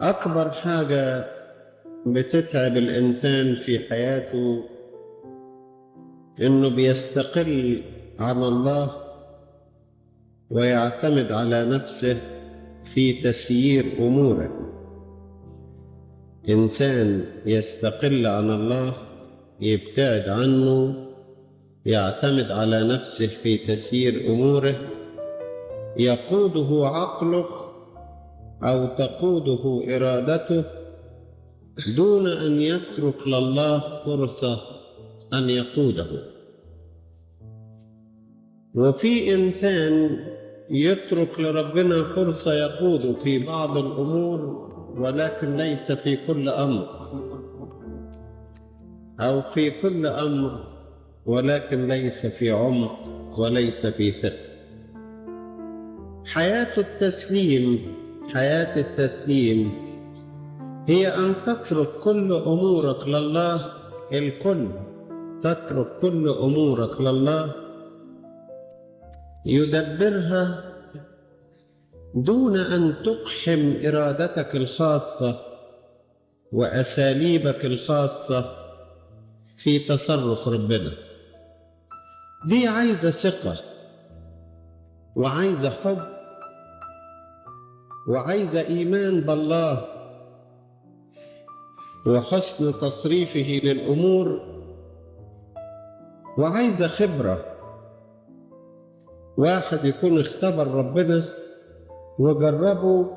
أكبر حاجة بتتعب الإنسان في حياته إنه بيستقل عن الله ويعتمد على نفسه في تسيير أموره. إنسان يستقل عن الله، يبتعد عنه، يعتمد على نفسه في تسيير أموره، يقوده عقله أو تقوده إرادته دون أن يترك لله فرصة أن يقوده. وفي إنسان يترك لربنا فرصة يقوده في بعض الأمور، ولكن ليس في كل أمر، أو في كل أمر ولكن ليس في عمق وليس في ثقة. حياة التسليم، حياة التسليم هي أن تترك كل أمورك لله، الكل، تترك كل أمورك لله يدبرها دون أن تقحم إرادتك الخاصة وأساليبك الخاصة في تصرف ربنا. دي عايزة ثقة، وعايزة حب، وعايزة إيمان بالله وحسن تصريفه للأمور، وعايزة خبرة. واحد يكون اختبر ربنا وجربه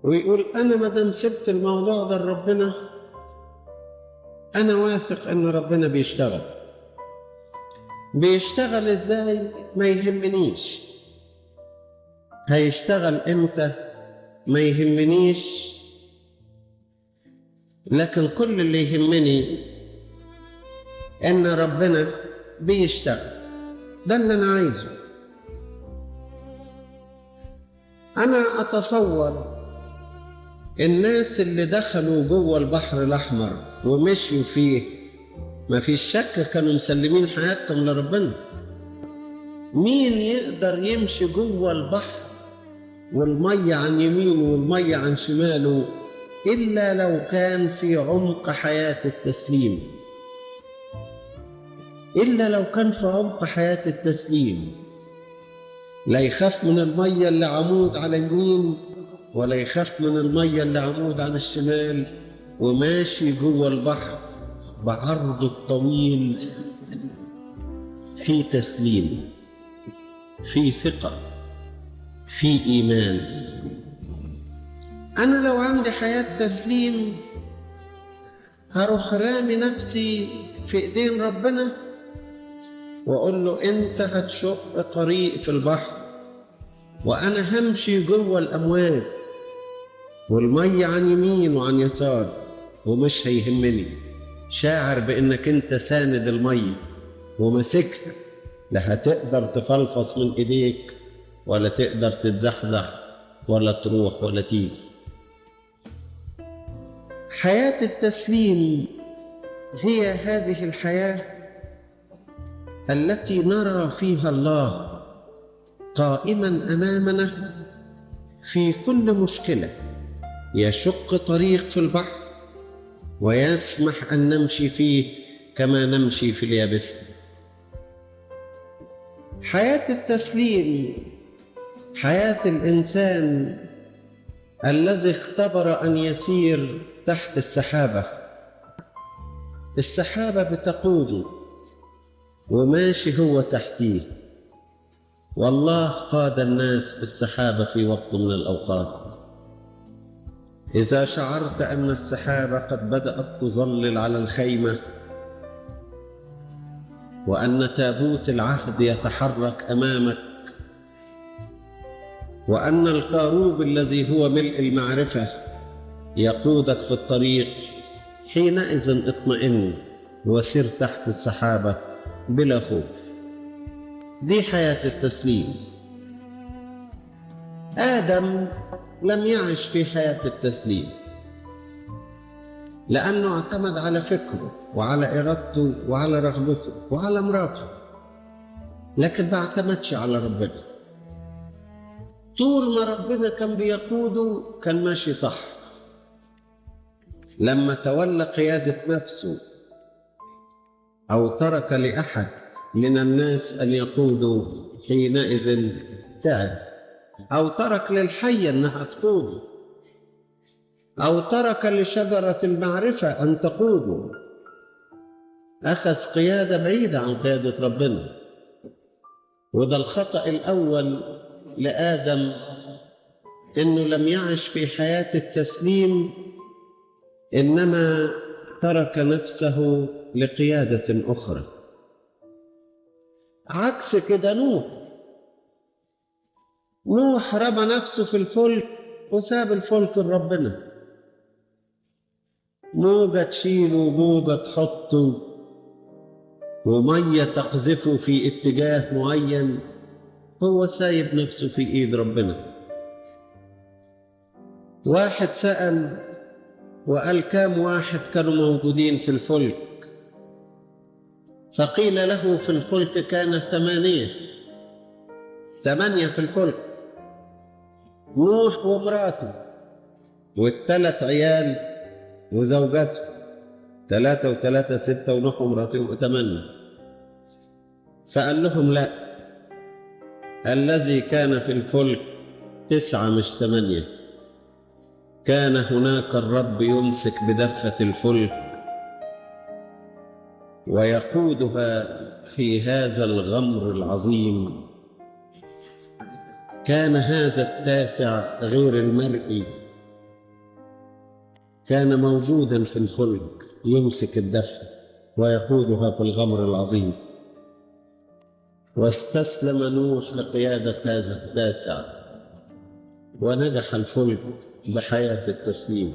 ويقول أنا ما دام سبت الموضوع ده لربنا أنا واثق إن ربنا بيشتغل. بيشتغل إزاي ما يهمنيش، هيشتغل إمتى ما يهمنيش، لكن كل اللي يهمني إن ربنا بيشتغل. ده اللي أنا عايزه. أنا أتصور الناس اللي دخلوا جوه البحر الأحمر ومشيوا فيه ما فيش شك كانوا مسلمين حياتهم لربنا. مين يقدر يمشي جوه البحر والمية عن يمينه والمية عن شماله إلا لو كان في عمق حياة التسليم؟ إلا لو كان في عمق حياة التسليم. لا يخاف من المية اللي عمود على يمين، ولا يخاف من المية اللي عمود على الشمال، وماشي جوه البحر بعرضه الطويل في تسليم، في ثقة، في إيمان. أنا لو عندي حياة تسليم هروح رامي نفسي في إيدين ربنا وأقول له أنت هتشق طريق في البحر وأنا همشي جوه الأمواج والمية عن يمين وعن يسار ومش هيهمني. شاعر بأنك أنت ساند المية ومسكها، لا هتقدر تفلفص من إيديك ولا تقدر تتزحزح ولا تروح ولا تيجي. حياة التسليم هي هذه الحياة التي نرى فيها الله قائما أمامنا في كل مشكلة، يشق طريق في البحر ويسمح أن نمشي فيه كما نمشي في اليابسة. حياة التسليم حياة الإنسان الذي اختبر أن يسير تحت السحابة، السحابة بتقوده وماشي هو تحتيه، والله قاد الناس بالسحابة في وقت من الأوقات. إذا شعرت أن السحابة قد بدأت تظلل على الخيمة وأن تابوت العهد يتحرك أمامك وأن الكاروب الذي هو ملء المعرفة يقودك في الطريق، حينئذ اطمئن وسر تحت السحابة بلا خوف. دي حياة التسليم. آدم لم يعش في حياة التسليم لأنه اعتمد على فكره وعلى إرادته وعلى رغبته وعلى مراته، لكن ما اعتمدش على ربنا. طول ما ربنا كان بيقوده كان ماشي صح. لما تولى قيادة نفسه أو ترك لأحد من الناس أن يقودوا حينئذ تعب، أو ترك للحية أنها تقوده، أو ترك لشجرة المعرفة أن تقوده، أخذ قيادة بعيدة عن قيادة ربنا. وده الخطأ الأول لآدم، إنه لم يعش في حياة التسليم، إنما ترك نفسه لقيادة أخرى. عكس كده نوح. نوح رمى نفسه في الفلك وساب الفلك لربنا، موجة تشيله وموجة تحطه ومية تقذفه في اتجاه معين، هو سايب نفسه في ايد ربنا. واحد سأل وقال كام واحد كانوا موجودين في الفلك؟ فقيل له في الفلك كان 8، 8 في الفلك، نوح ومراته وال3 عيال وزوجته، 3 و3 6، ونوح ومراته 8. فقال لهم لا، الذي كان في الفلك 9 مش 8. كان هناك الرب يمسك بدفة الفلك ويقودها في هذا الغمر العظيم. كان هذا التاسع غير المرئي كان موجودا في الفلك يمسك الدفة ويقودها في الغمر العظيم. واستسلم نوح لقيادة هذا التاسع، ونجح الفلك بحياة التسليم.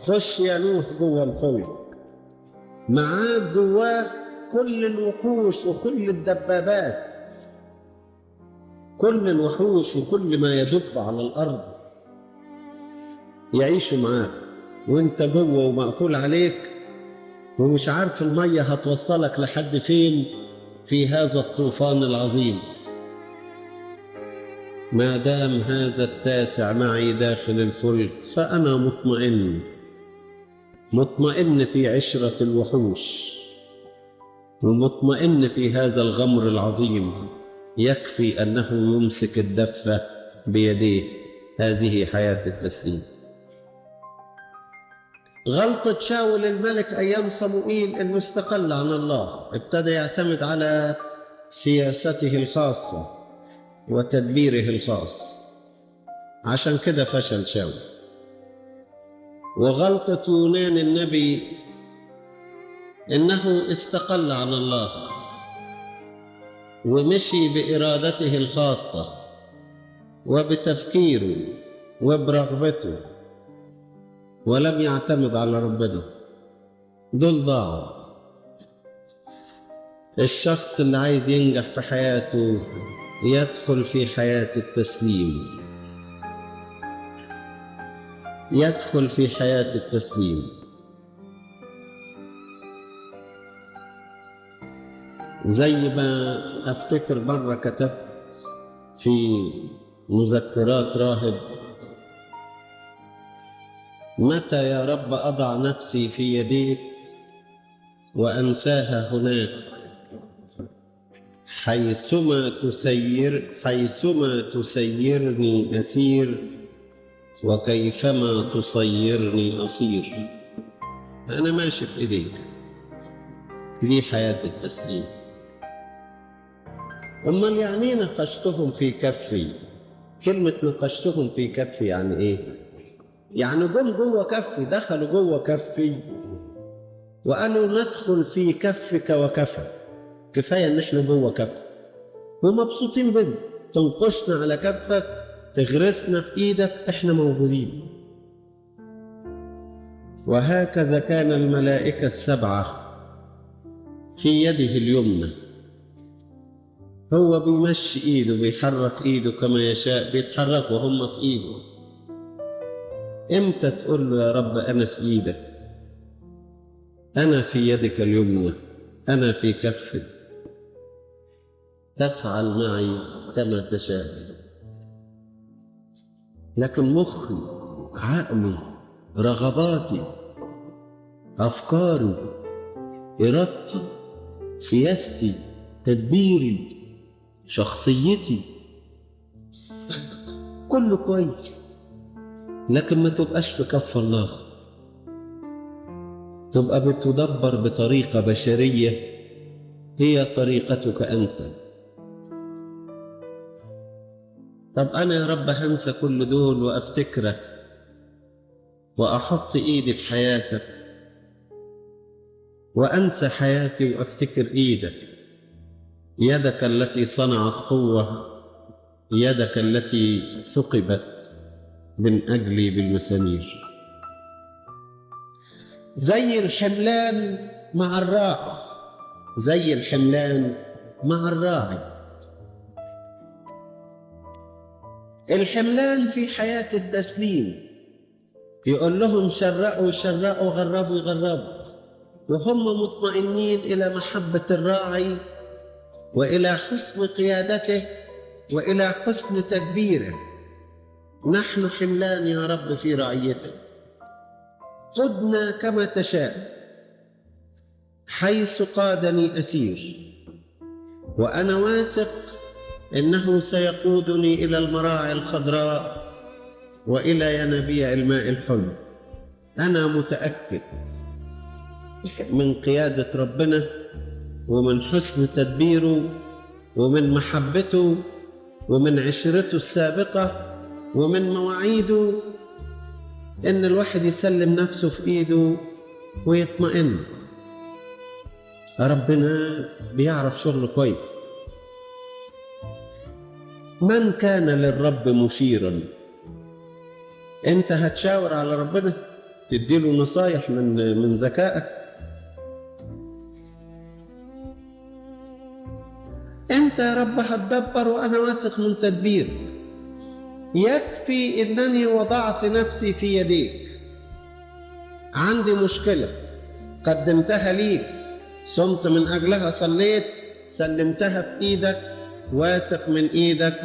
خش يا نوح جوه الفلك، معاك جواه كل الوحوش وكل الدبابات، كل الوحوش وكل ما يدب على الأرض يعيشوا معاك، وانت جوه ومقفول عليك ومش عارف المية هتوصلك لحد فين في هذا الطوفان العظيم. ما دام هذا التاسع معي داخل الفلك فأنا مطمئن، مطمئن في عشرة الوحوش، ومطمئن في هذا الغمر العظيم. يكفي أنه يمسك الدفة بيديه. هذه حياة التسليم. غلطة شاول الملك أيام صموئيل إنه استقل عن الله، ابتدى يعتمد على سياسته الخاصة وتدبيره الخاص، عشان كده فشل شاول. وغلطة يونان النبي إنه استقل عن الله ومشي بإرادته الخاصة وبتفكيره وبرغبته ولم يعتمد على ربنا. دول ضاعوا. الشخص اللي عايز ينجح في حياته يدخل في حياة التسليم، يدخل في حياة التسليم. زي ما أفتكر مرة كتبت في مذكرات راهب: متى يا رب أضع نفسي في يديك وأنساها هناك، حيثما تسير، حيثما تسيرني أسير، وكيفما تصيرني أصير. أنا ماشي في إيديك. دي حياة التسليم. أمال يعني نقشتهم في كفي؟ كلمة نقشتهم في كفي يعني إيه؟ يعني جم جوه كفي، دخلوا جوه كفي وقالوا ندخل في كفك وكفى، كفاية إن إحنا جوه كفك ومبسوطين بنا، تنقشنا على كفك، تغرسنا في إيدك، إحنا موجودين. وهكذا كان الملائكة 7 في يده اليمنى، هو بيمشي إيده، بيحرك إيده كما يشاء، بيتحرك وهم في إيده. إمتى تقول له يا رب أنا في إيدك، أنا في يدك اليمنى، أنا في كفك، تفعل معي كما تشاء. لكن مخي، عقلي، رغباتي، أفكاري، إرادتي، سياستي، تدبيري، شخصيتي، كله كويس، لكن ما تبقاش في كف الله، تبقى بتدبر بطريقة بشرية هي طريقتك أنت. طب أنا يا رب هنسى كل دول وأفتكرك وأحط إيدي في حياتك، وأنسى حياتي وأفتكر إيدك، يدك التي صنعت قوة، يدك التي ثقبت من أجلي بالمسامير. زي الحملان مع الراعي، زي الحملان مع الراعي. الحملان في حياة التسليم يقول لهم شرقوا شرقوا، غربوا غربوا، وهم مطمئنين إلى محبة الراعي وإلى حسن قيادته وإلى حسن تدبيره. نحن حملان يا رب في رعيتك، قدنا كما تشاء، حيث قادني أسير، وأنا واثق إنه سيقودني إلى المراعي الخضراء وإلى ينابيع الماء الحلو. أنا متأكد من قيادة ربنا ومن حسن تدبيره ومن محبته ومن عشرته السابقة ومن مواعيده، إن الواحد يسلم نفسه في إيده ويطمئن. ربنا بيعرف شغله كويس. من كان للرب مشيرا؟ انت هتشاور على ربنا، تديله نصايح من ذكائك؟ انت يا رب هتدبر وانا واثق من تدبيرك. يكفي انني وضعت نفسي في يديك. عندي مشكلة قدمتها ليك، صمت من اجلها، صليت، سلمتها في ايدك، واثق من ايدك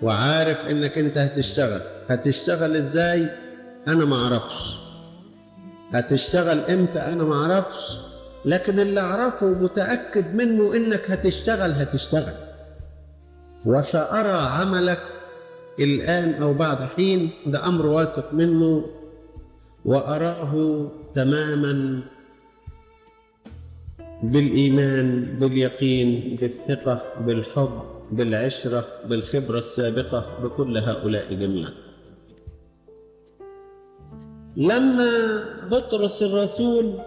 وعارف انك انت هتشتغل. هتشتغل ازاي؟ انا ما اعرفش. هتشتغل امتى؟ انا ما اعرفش، لكن اللي اعرفه ومتأكد منه انك هتشتغل هتشتغل، وسأرى عملك الآن او بعد حين. ده امر واثق منه واراه تماما بالإيمان، باليقين، بالثقة، بالحب، بالعشرة، بالخبرة السابقة، بكل هؤلاء جميعا. لما بطرس الرسول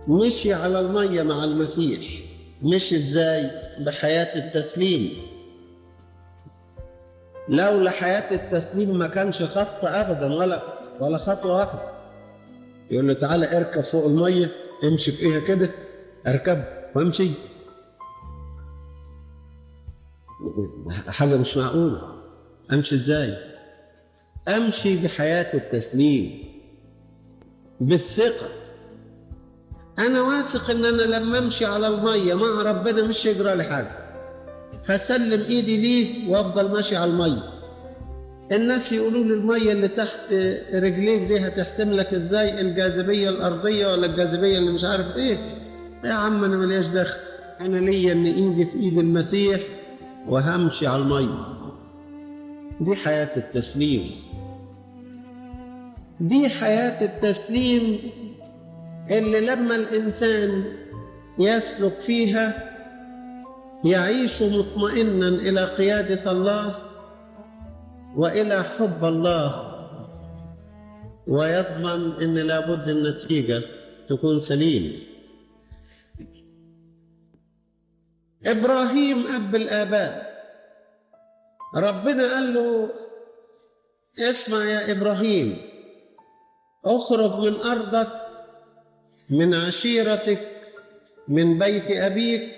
مشي على المية مع المسيح، مشي ازاي؟ بحياة التسليم. لولا حياة التسليم ما كانش خط أبدا، ولا خطوة واحدة. يقول له تعالى اركب فوق المية، امشي فيها كده، اركب وامشي. حاجة مش معقولة. امشي ازاي؟ امشي بحياة التسليم، بالثقة. انا واثق ان انا لما امشي على المية مع ربنا مش هيجرى لي حاجة، هسلم ايدي ليه وافضل ماشي على المية. الناس يقولوا لي المية اللي تحت رجليك دي هتحتملك ازاي؟ الجاذبية الأرضية ولا الجاذبية اللي مش عارف ايه؟ يا عم انا ملياش دخل، انا ليا ان ايدي في ايد المسيح وهمشي على المية. دي حياة التسليم، دي حياة التسليم اللي لما الإنسان يسلك فيها يعيش مطمئنا إلى قيادة الله وإلى حب الله، ويضمن إن لابد النتيجة تكون سليمة. إبراهيم أب الآباء، ربنا قال له اسمع يا إبراهيم، اخرج من أرضك، من عشيرتك، من بيت أبيك،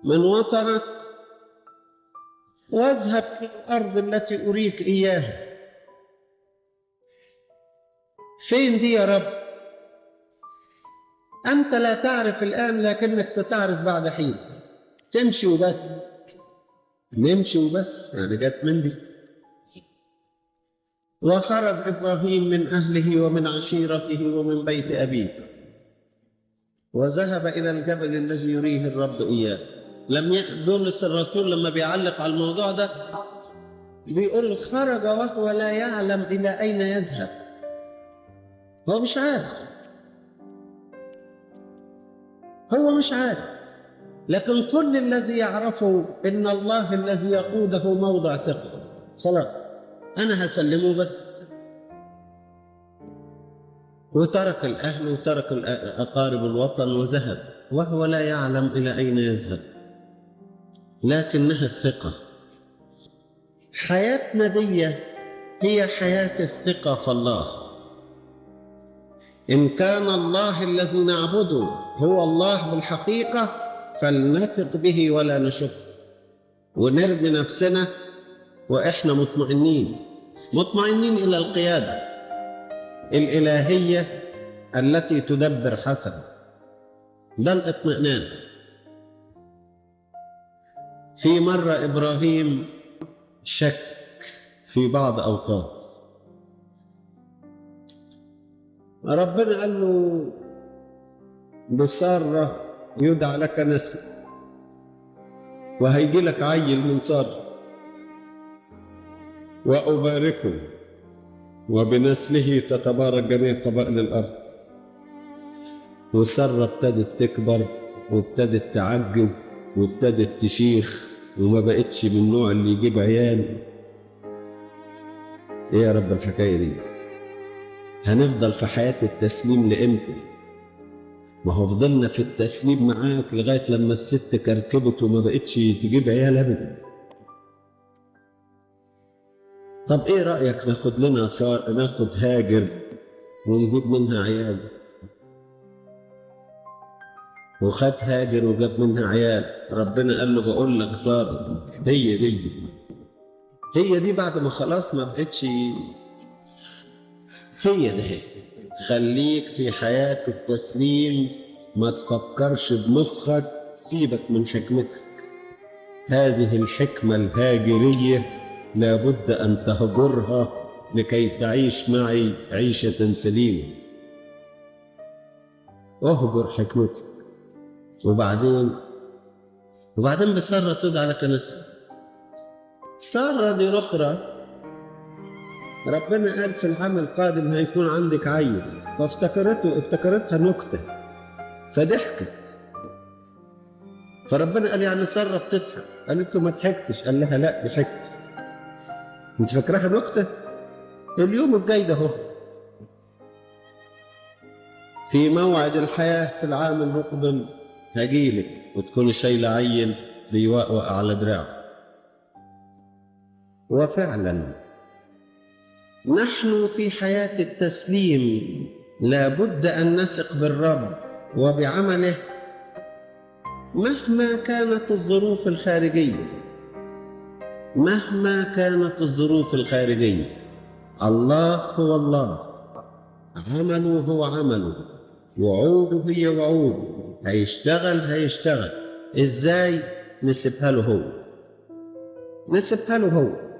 من وطنك، واذهب إلى الأرض التي أريك إياها. فين دي يا رب؟ أنت لا تعرف الآن لكنك ستعرف بعد حين. تمشي وبس، نمشي وبس، يعني جت من دي. وخرج إبراهيم من أهله ومن عشيرته ومن بيت أبيه، وذهب إلى الجبل الذي يريه الرب إياه. لم بولس الرسول لما بيعلق على الموضوع ده بيقول خرج وهو لا يعلم إلى أين يذهب. هو مش عارف، هو مش عارف، لكن كل الذي يعرفه إن الله الذي يقوده موضع ثقة. خلاص أنا هسلمه بس. وترك الأهل وترك أقارب الوطن وذهب وهو لا يعلم إلى أين يذهب، لكنها الثقة. حياتنا دي هي حياة الثقة في الله. إن كان الله الذي نعبده هو الله بالحقيقة فلنثق به ولا نشك، ونرمي نفسنا وإحنا مطمئنين، مطمئنين إلى القيادة الإلهية التي تدبر حسنا. ده الاطمئنان. في مرة إبراهيم شك في بعض أوقات، ربنا قال له بسارة يدعى لك نسل، وهيجي لك عيل من سارة وأباركه وبنسله تتبارك جميع قبائل الأرض. وسارة ابتدت تكبر وابتدت تعجز وابتدت تشيخ وما بقتش من النوع اللي يجيب عيال. ايه يا رب الحكاية دي؟ هنفضل في حياة التسليم لإمتى؟ ما هو فضلنا في التسليم معاك لغاية لما الست كركبت وما بقتش تجيب عيال أبدا. طب ايه رأيك ناخد لنا ناخد هاجر ونجيب منها عيال؟ وخد هاجر وجاب منها عيال. ربنا قال له بقول لك سارة هي دي، هي دي بعد ما خلاص ما بقتش، هي ده هي. خليك في حياة التسليم، ما تفكرش بمخك، سيبك من حكمتك. هذه الحكمة الهاجرية لابد أن تهجرها لكي تعيش معي عيشة سليمة. اهجر حكمتك. وبعدين بسارة تدعى لك نسل. سارة دي أخرى ربنا قال في العام القادم هيكون عندك عيل، فافتكرته، افتكرتها نكتة فضحكت. فربنا قال يعني سارة بتضحك؟ قالت له ما ضحكتش. قال لها لا ضحكت، انت فاكراها نكتة؟ اليوم الجاي ده اهو في موعد الحياة في العام المقبل هجيلك وتكون شايلة عيل بيوقوق على دراعه. وفعلا نحن في حياة التسليم لابد أن نثق بالرب وبعمله مهما كانت الظروف الخارجية، مهما كانت الظروف الخارجية. الله هو الله، عمله هو عمله، وعوده هي وعوده، هيشتغل هيشتغل. ازاي؟ نسيبها له هو، نسيبها له هو.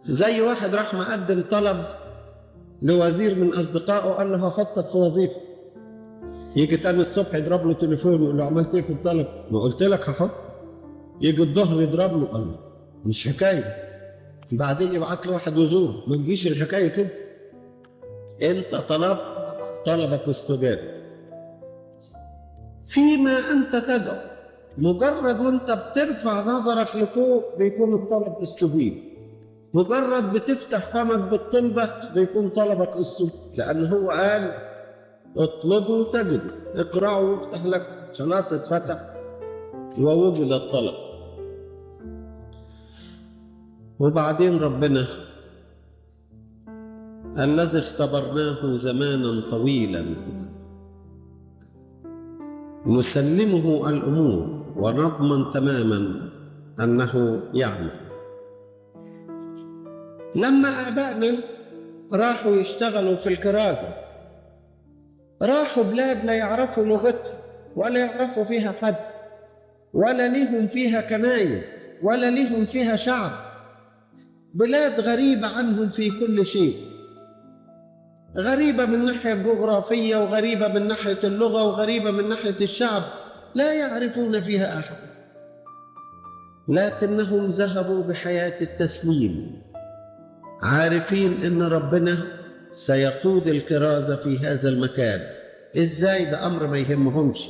زي واحد راح مقدم طلب لوزير من اصدقائه، قال له هحطك في وظيفه. يجي تاني الصبح يضرب له تليفون ويقول له عملت ايه في الطلب؟ ما قلت لك هحط. يجي الظهر يضرب له، قال له مش حكايه. بعدين يبعت له واحد وزور، ما تجيش الحكايه كده. انت طلبت، طلبك استجاب. فيما انت تدعو، مجرد وانت بترفع نظرك لفوق بيكون الطلب استجيب. مجرد بتفتح فمك بالطلبة بيكون طلبك استجيب، لأن هو قال اطلبوا تجدوا، اقرأوا وافتح لك. خلاص اتفتح ووجد الطلب. وبعدين ربنا الذي اختبرناه زمانا طويلا نسلمه الأمور ونضمن تماما أنه يعمل. لما آبائنا راحوا يشتغلوا في الكرازة، راحوا بلاد لا يعرفوا لغتها ولا يعرفوا فيها حد، ولا ليهم فيها كنايس، ولا ليهم فيها شعب. بلاد غريبة عنهم في كل شيء، غريبة من ناحية الجغرافية، وغريبة من ناحية اللغة، وغريبة من ناحية الشعب، لا يعرفون فيها أحد، لكنهم ذهبوا بحياة التسليم، عارفين إن ربنا سيقود الكرازة في هذا المكان. إزاي؟ ده أمر ما يهمهمش.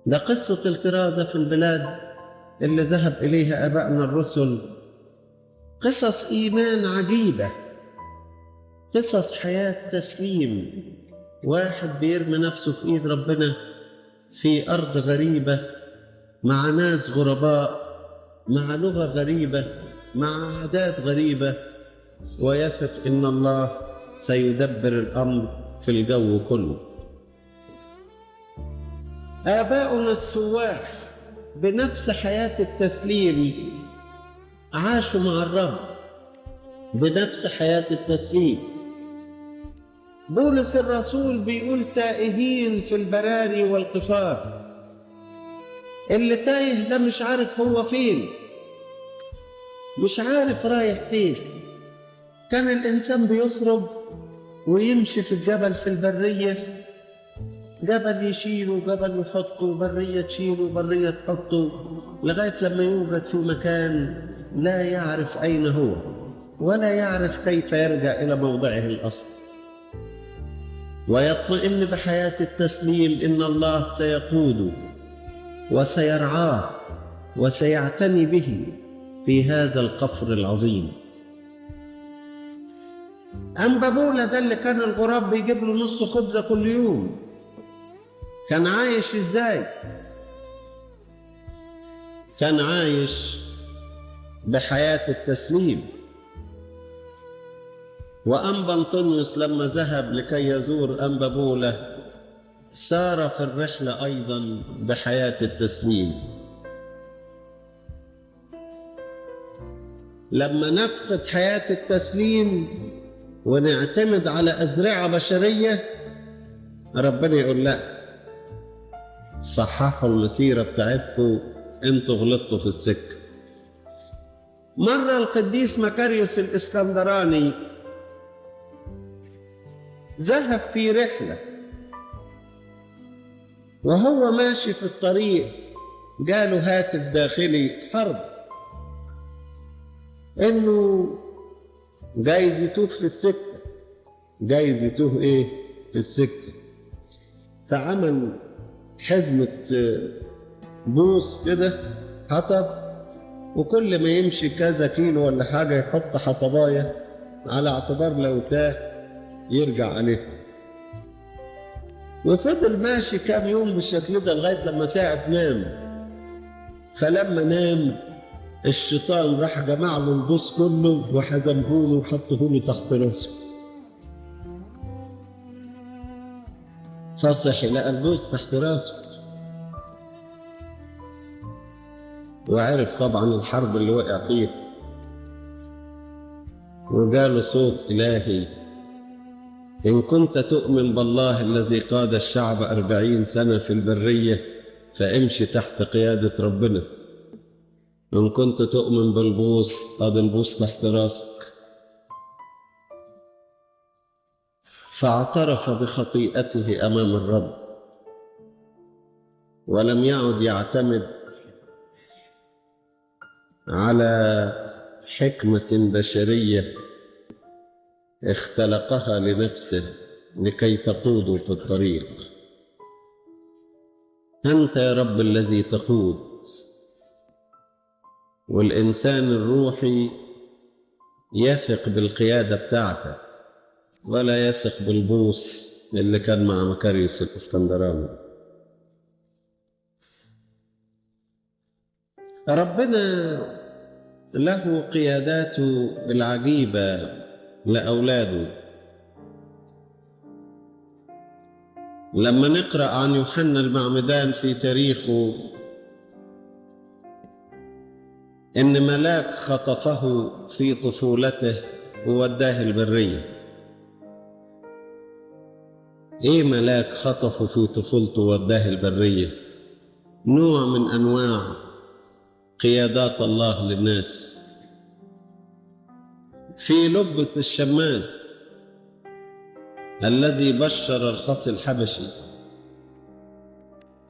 ده قصة الكرازة في البلاد اللي ذهب إليها آبائنا الرسل، قصص إيمان عجيبة، قصص حياة تسليم. واحد بيرمي نفسه في إيد ربنا في أرض غريبة، مع ناس غرباء، مع لغة غريبة، مع عادات غريبة، ويثق إن الله سيدبر الأمر في الجو كله. آباؤنا السواح بنفس حياة التسليم عاشوا مع الرب بنفس حياة التسليم. بولس الرسول بيقول تائهين في البراري والقفار. اللي تايه ده مش عارف هو فين، مش عارف رايح فين. كان الإنسان بيخرج ويمشي في الجبل في البرية، جبل يشيله جبل يحطه، برية تشيله برية تحطه، لغاية لما يوجد في مكان لا يعرف أين هو ولا يعرف كيف يرجع إلى موضعه الأصل. ويطمئن بحياة التسليم إن الله سيقوده وسيرعاه وسيعتني به في هذا القفر العظيم. أنبابولا ده اللي كان الغراب بيجيب له نص خبزة كل يوم، كان عايش إزاي؟ كان عايش بحياة التسليم. وأنبا أنطونيوس لما ذهب لكي يزور أنبابولا سار في الرحلة أيضا بحياة التسليم. لما نفقد حياة التسليم ونعتمد على أزرعة بشرية، ربنا يقول لا، صححوا المسيرة بتاعتكم، انتوا غلطتوا في السكة. مرة القديس مكاريوس الإسكندراني ذهب في رحلة، وهو ماشي في الطريق جاله هاتف داخلي حرب انه جايز يتوه في السكة، جايز يتوه ايه في السكة. فعمل حزمة بوص كده حطب، وكل ما يمشي كذا كيلو ولا حاجة يحط حطباية على اعتبار لو تاه يرجع عليه. وفضل ماشي كام يوم بالشكل ده لغاية لما تعب نام. فلما نام الشيطان راح جمع له البوص كله وحزمه له وحطه له تحت راسه. فصحي لقى البوص تحت راسه، وعرف طبعا الحرب اللي وقع فيه، وجاله صوت إلهي: إن كنت تؤمن بالله الذي قاد الشعب 40 سنة في البرية فامشي تحت قيادة ربنا، إن كنت تؤمن بالبوص قاد البوص تحت راسك. فاعترف بخطيئته أمام الرب، ولم يعد يعتمد على حكمة بشرية اختلقها لنفسه لكي تقوده في الطريق. أنت يا رب الذي تقود. والإنسان الروحي يثق بالقيادة بتاعتك ولا يثق بالبوص اللي كان مع مكاريوس الإسكندراني. ربنا له قياداته العجيبة لأولاده. لما نقرأ عن يوحنا المعمدان في تاريخه إن ملاك خطفه في طفولته ووداه البرية. إيه ملاك خطفه في طفولته ووداه البرية؟ نوع من أنواع قيادات الله للناس. في لبس الشماس الذي بشر الخصي الحبشي،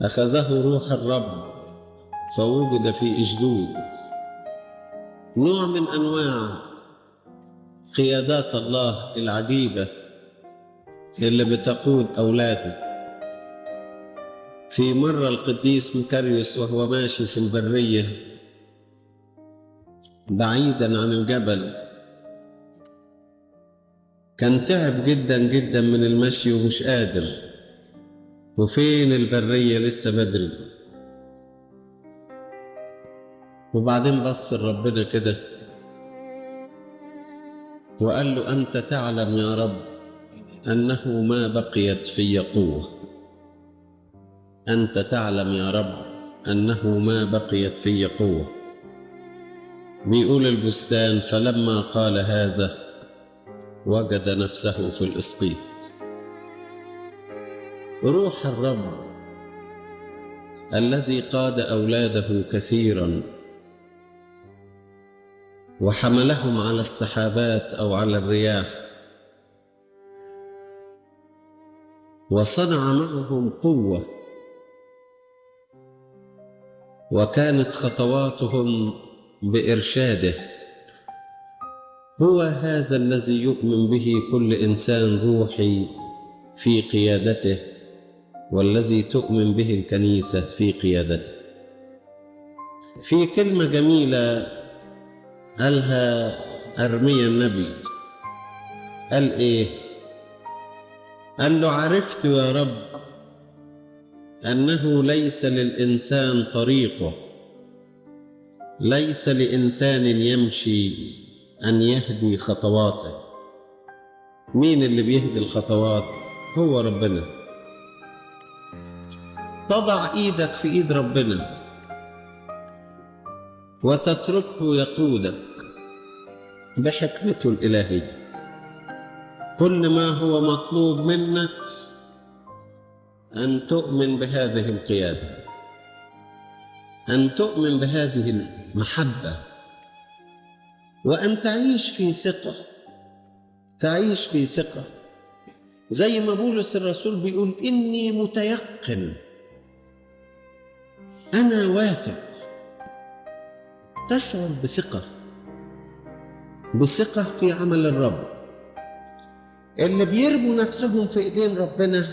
أخذه روح الرب فوجد في إشدود. نوع من أنواع قيادات الله العجيبة اللي بتقود أولاده. في مرة القديس مكاريوس وهو ماشي في البرية بعيدا عن الجبل، كان تعب جدا جدا من المشي ومش قادر، وفين البرية لسه بدري. وبعدين بص لربنا كده وقال له: أنت تعلم يا رب أنه ما بقيت في قوة، أنت تعلم يا رب أنه ما بقيت في قوة. بيقول البستان: فلما قال هذا وجد نفسه في الإسقيط. روح الرب الذي قاد أولاده كثيرا وحملهم على السحابات أو على الرياح وصنع معهم قوة، وكانت خطواتهم بإرشاده، هو هذا الذي يؤمن به كل إنسان روحي في قيادته، والذي تؤمن به الكنيسة في قيادته. في كلمة جميلة قالها أرميا النبي، قال إيه؟ قال له: عرفت يا رب أنه ليس للإنسان طريقه، ليس لإنسان يمشي أن يهدي خطواته. مين اللي بيهدي الخطوات؟ هو ربنا. تضع إيدك في إيد ربنا وتتركه يقودك بحكمته الإلهية. كل ما هو مطلوب منك أن تؤمن بهذه القيادة، أن تؤمن بهذه المحبة، وأن تعيش في ثقة، تعيش في ثقة. زي ما بولس الرسول بيقول: إني متيقن، أنا واثق. تشعر بثقة، بثقة في عمل الرب. اللي بيرموا نفسهم في إيدين ربنا،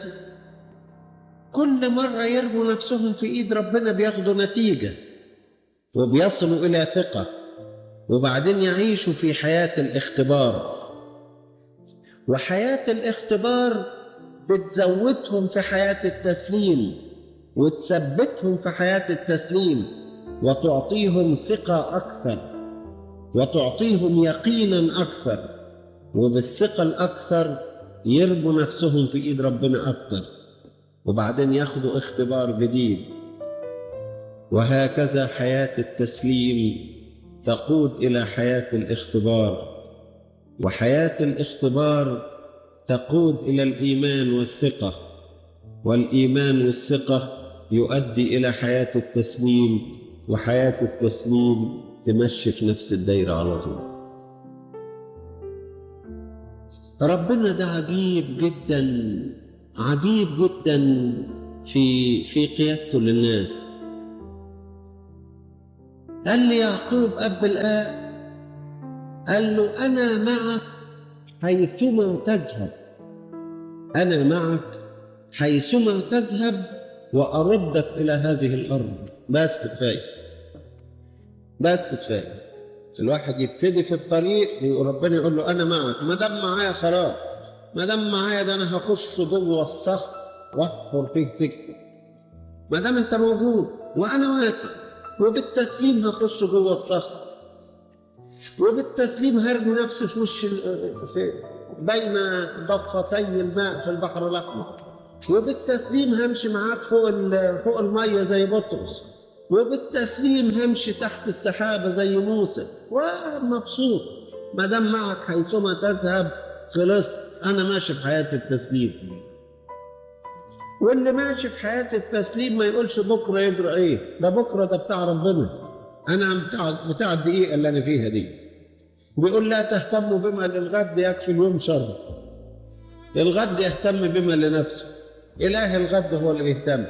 كل مرة يرموا نفسهم في إيد ربنا بياخدوا نتيجة وبيصلوا إلى ثقة، وبعدين يعيشوا في حياة الاختبار. وحياة الاختبار بتزودهم في حياة التسليم، وتثبتهم في حياة التسليم، وتعطيهم ثقة أكثر، وتعطيهم يقينا أكثر، وبالثقة الأكثر يرموا نفسهم في إيد ربنا أكثر، وبعدين ياخدوا اختبار جديد. وهكذا حياة التسليم تقود إلى حياة الاختبار، وحياة الاختبار تقود إلى الإيمان والثقة، والإيمان والثقة يؤدي إلى حياة التسليم، وحياة التسليم تمشي في نفس الدايرة على طول. ربنا ده عجيب جدا، عجيب جدا في قيادته للناس. قال لي يعقوب أب الآب، قال له: أنا معك حيثما تذهب، أنا معك حيثما تذهب وأردك إلى هذه الأرض. بس كفاية، بس كفاية. الواحد يبتدي في الطريق وربنا يقول له أنا معك، ما دام معايا خلاص، ما دام معايا ده أنا هخش جوه الصخر وأحفر فيك سكة، ما دام أنت موجود وأنا واثق، وبالتسليم هخش جوه الصخر، وبالتسليم هرمي نفسي في وش في بين ضفتي الماء في البحر الأحمر، وبالتسليم همشي معاك فوق المية زي بطرس، وبالتسليم همشي تحت السحابة زي موسى، ومبسوط ما دام معك حيثما تذهب. خلصت، أنا ماشي في حياة التسليم. واللي ماشي في حياة التسليم ما يقولش بكرة يجرى إيه، ده بكرة ده بتاع ربنا، أنا بتاع الدقيقة اللي أنا فيها دي. بيقول لا تهتموا بما للغد يكفي اليوم شر. الغد يهتم بما لنفسه، إله الغد هو اللي بيهتم،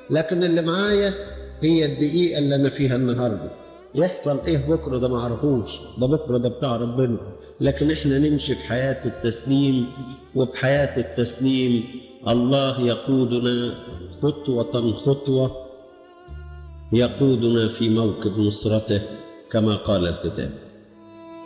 لكن اللي معايا هي الدقيقة اللي أنا فيها النهاردة. يحصل إيه بكرة ده معرفوش، ده بكرة ده بتاع ربنا، لكن إحنا نمشي في حياة التسليم، وبحياة التسليم الله يقودنا خطوة خطوة، يقودنا في موكب نصرته كما قال الكتاب.